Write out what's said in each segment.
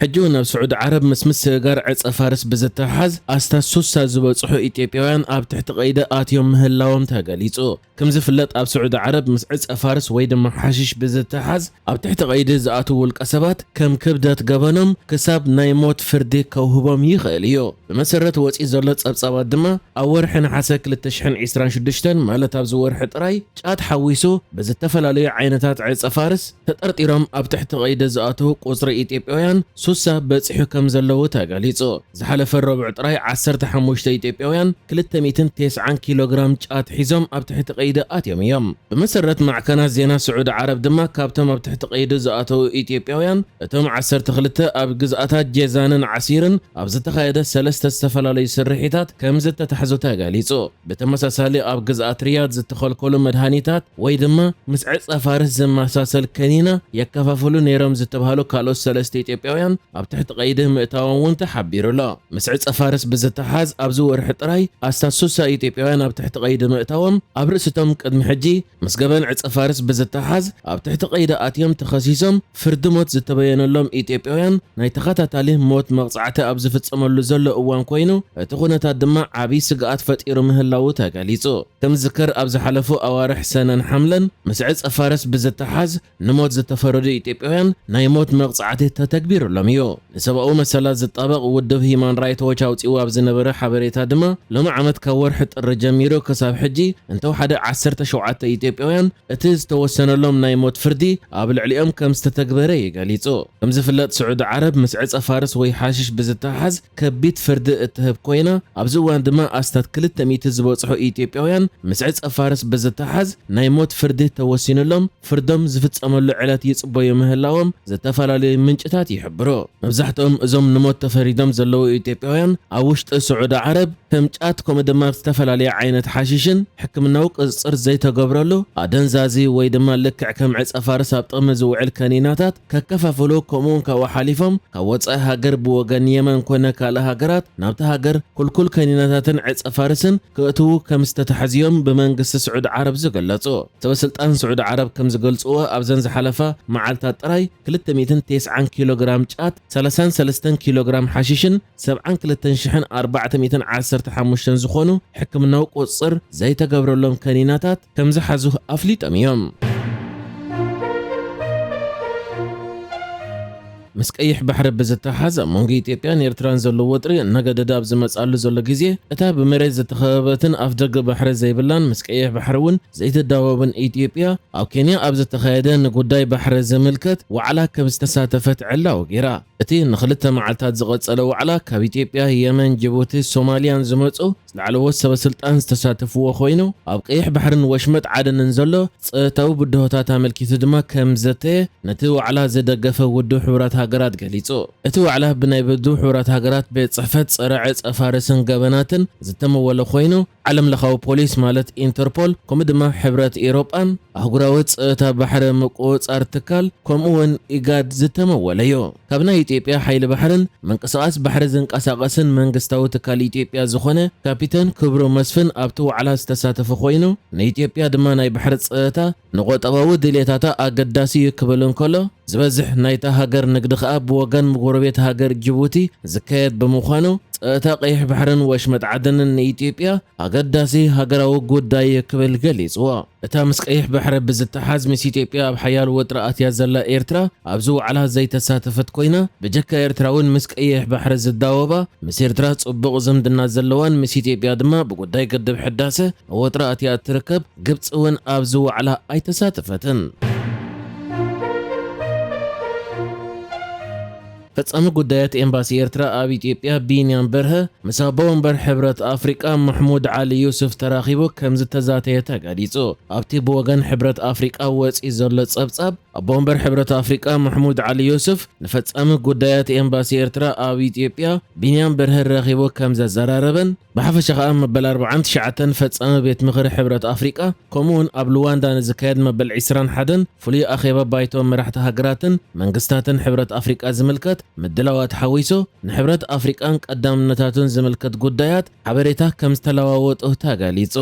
ሕጂ እውን ኣብ ስዑዲ ዓረብ ምስ ምስግጋር ዕጸ ፋርስ ብዝተሓዝ ኣስታት ሱሳ ዝበጽሑ ኢትዮጵያውያን ኣብ ትሕቲ ቀይዲ ኣትዮም ምህላዎም ተገሊጹ። ከም ዝፍለጥ ኣብ ስዑዲ ዓረብ ምስ ዕጸ ፋርስ ወይ ድማ ሓሽሽ ብዝተሓዝ ኣብ ትሕቲ ቀይዲ ዝኣትዉ ውልቀ ሰባት ከም ክብደት ገበኖም ክሳብ ናይ ሞት ፍርዲ ከውህቦም ይኽእል እዩ። ብመሰረት ወጺኡ ዘሎ ጸብጻባት ድማ ኣብ ወርሒ ነሓሰ ክልተ ሽሕን ዕስራን ሽዱሽተን ማለት ኣብዚ ወርሒ ጥራይ ጫት ሓዊሱ ብዝተፈላለዩ ዓይነታት ዕጸ ፋርስ ተጠርጢሮም ኣብ ትሕቲ ቀይዲ ዝኣተዉ ቁጽሪ ኢትዮጵያውያን ሱሳ በጺሑ ከም ዘለዉ ተገሊጹ። ዝሓለፈ ረቡዕ ጥራይ ዓሰርተ ሓሙሽተ ኢትዮጵያውያን ክልተ ሚእትን ተስዓን ኪሎ ግራም ጫት ሒዞም ኣብ ትሕቲ ቀይዲ ኣትዮም እዮም። ብመሰረት ማዕከናት ዜና ስዑዲ ዓረብ ድማ ካብቶም ኣብ ትሕቲ ቀይዲ ዝኣተዉ ኢትዮጵያውያን እቶም ዓሰርተ ክልተ ኣብ ግዝኣታት ጄዛንን ዓሲርን ኣብ ዝተኻየደ ሰለስተ ዝተፈላለዩ ስርሒታት ከም ዝተታሕዙ ተገሊጹ። ብተመሳሳሊ ኣብ ግዝኣት ሪያድ ዝተኸልከሉ መድሃኒታት ወይ ድማ ምስ ዕጸ ፋርስ ዝመሳሰል ከኒና የከፋፍሉ ነይሮም ዝተባህሉ ካልኦት ሰለስተ ኢትዮጵያውያን ኣብ ትሕቲ ቀይዲ ምእታዎም እውን ተሓቢሩ ኣሎ። ምስ ዕጸ ፋርስ ብዝተሓዝ ኣብዚ ወርሒ ጥራይ ኣስታት ሱሳ ኢትዮጵያውያን ኣብ ትሕቲ ቀይዲ ምእታዎም ኣብ ርእስቶም ቅድሚ ሕጂ ምስ ገበን ዕጸ ፋርስ ብዝተሓዝ ኣብ ትሕቲ ቀይዲ ኣትዮም ተኸሲሶም ፍርዲ ሞት ዝተበየነሎም ኢትዮጵያውያን ናይ ተኸታታሊ ሞት መቕጻዕቲ ኣብ ዝፍጸመሉ ዘሎ እዋን ኮይኑ፣ እቲ ኩነታት ድማ ዓብዪ ስግኣት ፈጢሩ ምህላዉ ተገሊጹ። ከም ዝዝከር ኣብ ዝሓለፉ ኣዋርሕ ሰነን ሓምለን ምስ ዕጸ ፋርስ ብዝተሓዝ ንሞት ዝተፈረዱ ኢትዮጵያውያን ናይ ሞት መቕጻዕቲ ተተግቢሩሎም እዩ። ንሰብኣዊ መሰላት ዝጣበቕ ውድብ ሂማን ራይት ዎች ኣውጺኡ ኣብ ዝነበረ ሓበሬታ ድማ ሎሚ ዓመት ካብ ወርሒ ጥሪ ጀሚሩ ክሳብ ሕጂ እንተወሓደ ዓሰርተ ሸውዓተ ኢትዮጵያውያን እቲ ዝተወሰነሎም ናይ ሞት ፍርዲ ኣብ ልዕሊኦም ከም ዝተተግበረ እዩ ገሊጹ። ከም ዝፍለጥ ስዑዲ ዓረብ ምስ ዕጸ ፋርስ ወይ ሓሽሽ ብዝተሓዝ ከቢድ ፍርዲ እትህብ ኮይና ኣብዚ እዋን ድማ ኣስታት ክልተ ሚእቲ ዝበጽሑ ኢትዮጵያውያን ምስ ዕጸ ፋርስ ብዝተሓዝ ናይ ሞት ፍርዲ ተወሲኑሎም ፍርዶም ዝፍጸመሉ ዕለት ይጽበዩ ምህላዎም ዝተፈላለዩ ምንጭታት ይሕብሩ። መብዛሕትኦም እዞም ንሞት ተፈሪዶም ዘለዉ ኢትዮጵያውያን ኣብ ውሽጢ ስዑዲ ዓረብ ከም ጫት ከምኡ ድማ ዝተፈላለየ ዓይነት ሓሽሽን ሕክምናዊ ቁጽጽር ዘይተገብረሉ ኣደንዛዚ ወይ ድማ ልክዕ ከም ዕጸ ፋርስ ኣብ ጥቕሚ ዝውዕል ከኒናታት ከከፋፍሉ ከምኡውን ካብኡ ሓሊፎም ካብ ወጻኢ ሃገር ብወገን የመን ኮነ ካልእ ሃገራት ናብቲ ሃገር ኩልኩል ከኒናታትን ዕጸ ፋርስን ክእትዉ ከም ዝተታሕዝዮም ብመንግስቲ ስዑዲ ዓረብ ዝገለጹ። ሰበስልጣን ስዑዲ ዓረብ ከም ዝገልጽዎ ኣብዘን ዝሓለፋ መዓልታት ጥራይ ክልተ ሚእትን ተስዓን ኪሎ ግራም ጫት፣ ሰላሳን ሰለስተን ኪሎ ግራም ሓሽሽን ሰብዓን ክልተን ሽሕን ኣርባዕተ ሚእትን ዓሰርተ ሓሙሽተን ዝኾኑ ሕክምናዊ ቁጽጽር ዘይተገብረሎም ከኒናታት ከም ዝሓዙ ኣፍሊጦም እዮም። ምስ ቀይሕ ባሕሪ ብዝተሓዝ ኣብ መንጎ ኢትዮጵያን ኤርትራን ዘሎ ወጥሪ እናገደደ ኣብ ዝመጽኣሉ ዘሎ ግዜ፣ እታ ብመሬት ዝተኸበበትን ኣፍደገ ባሕሪ ዘይብላን ምስ ቀይሕ ባሕሪ እውን ዘይትዳወብን ኢትዮጵያ፣ ኣብ ኬንያ ኣብ ዝተኻየደ ንጉዳይ ባሕሪ ዝምልከት ዋዕላ ከም ዝተሳተፈት ዕላዊ ገይራ። እቲ ንኽልተ መዓልታት ዝቐጸለ ዋዕላ ካብ ኢትዮጵያ፣ የመን፣ ጅቡቲ፣ ሶማልያን ዝመጹ ዝለዓለዎት ሰበ ስልጣን ዝተሳተፍዎ ኮይኑ፣ ኣብ ቀይሕ ባሕርን ወሽመጥ ዓደንን ዘሎ ጸጥታዊ ብድሆታት ኣመልኪቱ ድማ ከም ዘተየ ነቲ ዋዕላ ዝደገፈ ውድብ ሕቡራት ሃገራት ገሊጹ። እቲ ዋዕላ ብናይ ውድብ ሕቡራት ሃገራት ቤት ጽሕፈት ጸረ ዕጸ ፋርስን ገበናትን ዝተመወለ ኮይኑ፣ ዓለም ለኻዊ ፖሊስ ማለት ኢንተርፖል፣ ከምኡ ድማ ሕብረት ኤውሮጳን ኣህጉራዊ ጸጥታ ባሕሪ ምቁጽጻር ትካል፣ ከምኡ እውን ኢጋድ ዝተመወለ እዩ። ካብ ናይ ኢትዮጵያ ሓይሊ ባሕርን ምንቅስቓስ ባሕሪ ዝንቀሳቐስን መንግስታዊ ትካል ኢትዮጵያ ዝኾነ ካፒተን ክብሩ መስፍን ኣብቲ ዋዕላ ዝተሳተፈ ኮይኑ፣ ንኢትዮጵያ ድማ ናይ ባሕሪ ጸጥታ ንቆጠባዊ ድሌታታ ኣገዳሲ እዩ ክብል እንከሎ፣ ዝበዝሕ ናይታ ሃገር ንግዲ ከኣ ብወገን ጎረቤት ሃገር ጅቡቲ ዝካየድ ብምዃኑ፣ ጸጥታ ቀይሕ ባሕርን ወሽመጥ ዓደንን ንኢትዮጵያ ኣገዳሲ ሃገራዊ ጉዳይ እዩ ክብል ገሊጽዎ። እታ ምስ ቀይሕ ባሕሪ ብዝተሓዝ ምስ ኢትዮጵያ ኣብ ሓያል ወጥሪ ኣትያ ዘላ ኤርትራ ኣብዚ ዋዕላ ዘይተሳተፈት ኮይና፣ ብጀካ ኤርትራ እውን ምስ ቀይሕ ባሕሪ ዝዳወባ፣ ምስ ኤርትራ ጽቡቕ ዝምድና ዘለዋን ምስ ኢትዮጵያ ድማ ብጉዳይ ግድብ ሕዳሰ ወጥሪ ኣትያ እትርከብ ግብጺ እውን ኣብዚ ዋዕላ ኣይተሳተፈትን። ፈጻሚ ጉዳያት ኤምባሲ ኤርትራ ኣብ ኢትዮጵያ ቢንያም በርሀ ምስ ኣቦ ወንበር ሕብረት ኣፍሪቃ ማሕሙድ ዓሊ ዩሱፍ ተራኺቡ ከም ዝተዛተየ ተገሊጹ። ኣብቲ ብወገን ሕብረት ኣፍሪቃ ወጺኡ ዘሎ ጸብጻብ፣ ኣቦ ወንበር ሕብረት ኣፍሪቃ ማሕሙድ ዓሊ ዩሱፍ ንፈጻሚ ጉዳያት ኤምባሲ ኤርትራ ኣብ ኢትዮጵያ ቢንያም በርሀ ረኺቡ ከም ዘዘራረበን፣ ብሓፈሻ ከኣ መበል ኣርባዓን ትሽዓተን ፈጻሚ ቤት ምኽሪ ሕብረት ኣፍሪቃ፣ ከምኡ እውን ኣብ ሉዋንዳ ንዝካየድ መበል ዕስራን ሓደን ፍሉይ ኣኼባ ባይቶ መራሕቲ ሃገራትን መንግስታትን ሕብረት ኣፍሪቃ ዝምልከት ምድላዋት ሓዊሱ፣ ንሕብረት ኣፍሪቃን ቀዳምነታቱን ዝምልከት ጉዳያት ሓበሬታ ከም ዝተለዋወጡ ተገሊጹ።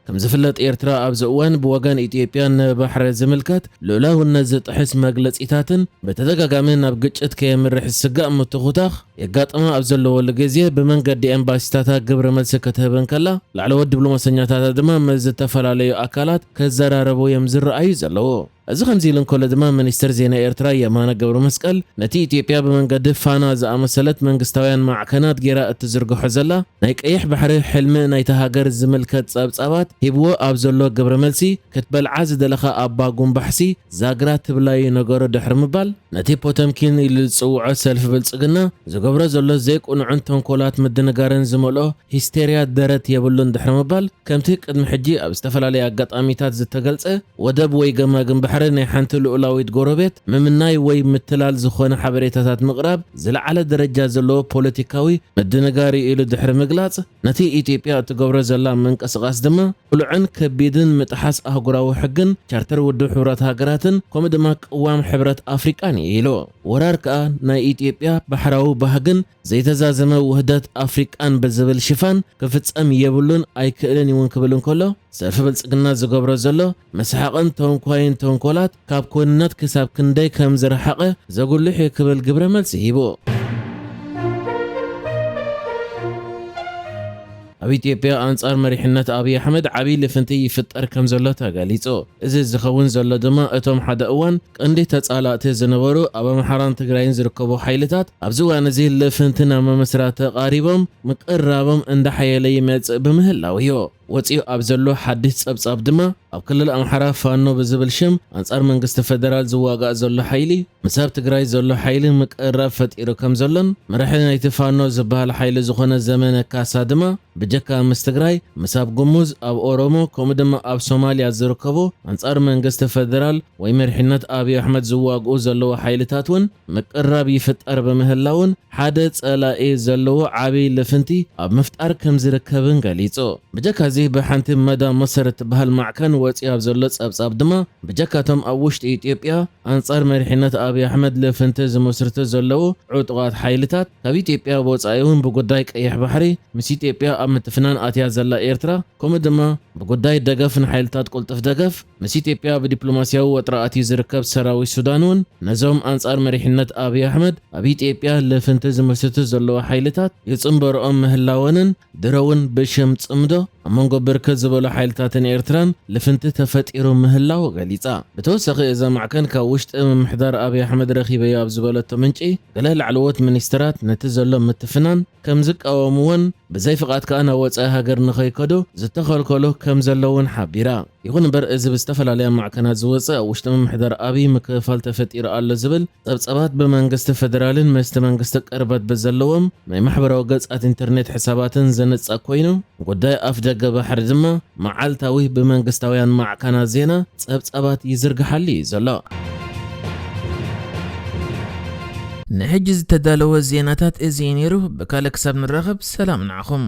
ከም ዝፍለጥ፣ ኤርትራ ኣብዚ እዋን ብወገን ኢትዮጵያ ንባሕሪ ዝምልከት ልኡላውነት ዝጥሕስ መግለጺታትን ብተደጋጋሚ ናብ ግጭት ከየምርሕ ስጋእ ምትኹታኽ የጋጥማ ኣብ ዘለወሉ ግዜ፣ ብመንገዲ ኤምባሲታታ ግብረ መልሲ ክትህብ እንከላ፣ ላዕለዎት ዲፕሎማሰኛታታ ድማ ምስ ዝተፈላለዩ ኣካላት ክዘራረቡ እዮም ዝረኣዩ ዘለዉ። እዚ ከምዚ ኢሉ እንከሎ ድማ፣ ሚኒስትር ዜና ኤርትራ የማነ ገብረ መስቀል ነቲ ኢትዮጵያ ብመንገዲ ፋና ዝኣመሰለት መንግስታውያን ማዕከናት ጌራ እትዝርግሖ ዘላ ናይ ቀይሕ ባሕሪ ሕልሚ ናይታ ሃገር ዝምልከት ጸብጻባት ሂብዎ ኣብ ዘሎ ግብረ መልሲ፣ ክትበልዓ ዝደለኻ ኣባ ጉምባሕሲ ዛግራ ትብላዩ ነገሩ ድሕሪ ምባል፣ ነቲ ፖተምኪን ኢሉ ዝጽውዖ ሰልፊ ብልጽግና ዝገብሮ ዘሎ ዘይቅኑዕን ተንኮላት ምድንጋርን ዝመልኦ ሂስቴርያ ደረት የብሉን ድሕሪ ምባል፣ ከምቲ ቅድሚ ሕጂ ኣብ ዝተፈላለየ ኣጋጣሚታት ዝተገልጸ፣ ወደብ ወይ ገማግም ባሕሪ ናይ ሓንቲ ልኡላዊት ጎረቤት ምምናይ ወይ ምትላል ዝኾነ ሓበሬታታት ምቕራብ ዝለዓለ ደረጃ ዘለዎ ፖለቲካዊ ምድንጋር እዩ ኢሉ ድሕሪ ምግላጽ፣ ነቲ ኢትዮጵያ እትገብሮ ዘላ ምንቅስቓስ ድማ ቅሉዕን ከቢድን ምጥሓስ ኣህጉራዊ ሕግን ቻርተር ውድብ ሕቡራት ሃገራትን ከምኡ ድማ ቅዋም ሕብረት ኣፍሪቃን እዩ ኢሉ። ወራር ከኣ ናይ ኢትዮጵያ ባሕራዊ ባህግን ዘይተዛዘመ ውህደት ኣፍሪቃን ብዝብል ሽፋን ክፍጸም የብሉን ኣይክእልን እውን ክብል እንከሎ፣ ሰልፊ ብልጽግና ዝገብሮ ዘሎ መስሓቕን ተንኳይን ተንኮላት ካብ ኮንነት ክሳብ ክንደይ ከም ዝረሓቐ ዘጉልሕ እዩ ክብል ግብረ መልሲ ሂቡ። ኣብ ኢትዮጵያ ኣንጻር መሪሕነት ኣብይ ኣሕመድ ዓብዪ ልፍንቲ ይፍጠር ከም ዘሎ ተገሊጹ። እዚ ዝኸውን ዘሎ ድማ እቶም ሓደ እዋን ቀንዲ ተጻላእቲ ዝነበሩ ኣብ ኣምሓራን ትግራይን ዝርከቡ ሓይልታት ኣብዚ እዋን እዚ ልፍንቲ ናብ ምምስራት ተቓሪቦም ምቅርራቦም እንዳሓየለ ይመጽእ ብምህላው እዩ። ወጺኡ ኣብ ዘሎ ሓድሽ ጸብጻብ ድማ፣ ኣብ ክልል ኣምሓራ ፋኖ ብዝብል ሽም ኣንጻር መንግስቲ ፈደራል ዝዋጋእ ዘሎ ሓይሊ፣ ምስ ኣብ ትግራይ ዘሎ ሓይሊ ምቅርራብ ፈጢሩ ከም ዘሎን፣ መራሒ ናይቲ ፋኖ ዝበሃል ሓይሊ ዝኾነ ዘመነ ካሳ ድማ፣ ብጀካ ምስ ትግራይ፣ ምስ ኣብ ጉሙዝ፣ ኣብ ኦሮሞ፣ ከምኡ ድማ ኣብ ሶማልያ ዝርከቡ ኣንጻር መንግስቲ ፈደራል ወይ መሪሕነት ኣብይ ኣሕመድ ዝዋግኡ ዘለዉ ሓይልታት እውን ምቅርራብ ይፍጠር ብምህላውን፣ ሓደ ጸላኢ ዘለዎ ዓቢ ልፍንቲ ኣብ ምፍጣር ከም ዝርከብን ገሊጹ። ብጀካ እዚ፣ ብሓንቲ መዳ መሰረት ትበሃል ማዕከን ወጺኡ ኣብ ዘሎ ጸብጻብ ድማ፣ ብጀካቶም ኣብ ውሽጢ ኢትዮጵያ ኣንጻር መሪሕነት ኣብይ ኣሕመድ ልፍንቲ ዝመስርቱ ዘለዉ ዕጡቓት ሓይልታት፣ ካብ ኢትዮጵያ ወጻኢ እውን ብጉዳይ ቀይሕ ባሕሪ ምስ ኢትዮጵያ ኣብ ምትፍናን ኣትያ ዘላ ኤርትራ፣ ከምኡ ድማ ብጉዳይ ደገፍ ንሓይልታት ቅልጡፍ ደገፍ፣ ምስ ኢትዮጵያ ብዲፕሎማስያዊ ወጥሪ ኣትዩ ዝርከብ ሰራዊት ሱዳን እውን፣ ነዞም ኣንጻር መሪሕነት ኣብይ ኣሕመድ ኣብ ኢትዮጵያ ልፍንቲ ዝመስርቱ ዘለዉ ሓይልታት ይጽንበርኦም ምህላወንን፣ ድሮ እውን ብሽም ጽምዶ ኣብ መንጎ ብርክት ዝበሉ ሓይልታትን ኤርትራን ልፍንቲ ተፈጢሩ ምህላው ገሊጻ። ብተወሳኺ፣ እዛ ማዕከን ካብ ውሽጢ ምምሕዳር ኣብይ ኣሕመድ ረኺበዮ ኣብ ዝበለቶ ምንጪ፣ ገለ ላዕለዎት ሚኒስትራት ነቲ ዘሎ ምትፍናን ከም ዝቃወምዎን፣ ብዘይ ፍቓድ ከኣ ናብ ወጻኢ ሃገር ንኸይከዱ ዝተኸልከሉ ከም ዘለውን ሓቢራ። ይኹን እምበር፣ እዚ ብዝተፈላለያ ማዕከናት ዝወጽእ ኣብ ውሽጢ ምምሕዳር ኣብይ ምክፍፋል ተፈጢሩ ኣሎ ዝብል ጸብጻባት፣ ብመንግስቲ ፈደራልን ምስቲ መንግስቲ ቅርበት ብዘለዎም ናይ ማሕበራዊ ገጻት ኢንተርኔት ሕሳባትን ዝንጸግ ኮይኑ፣ ጉዳይ ኣፍ ደገ ባሕሪ ድማ መዓልታዊ ብመንግስታውያን ማዕከናት ዜና ጸብጻባት ይዝርግሓሉ እዩ ዘሎ። ንሕጂ ዝተዳለወ ዜናታት እዚ እዩ ነይሩ። ብካልእ ክሳብ ንራኸብ፣ ሰላም ንዓኹም።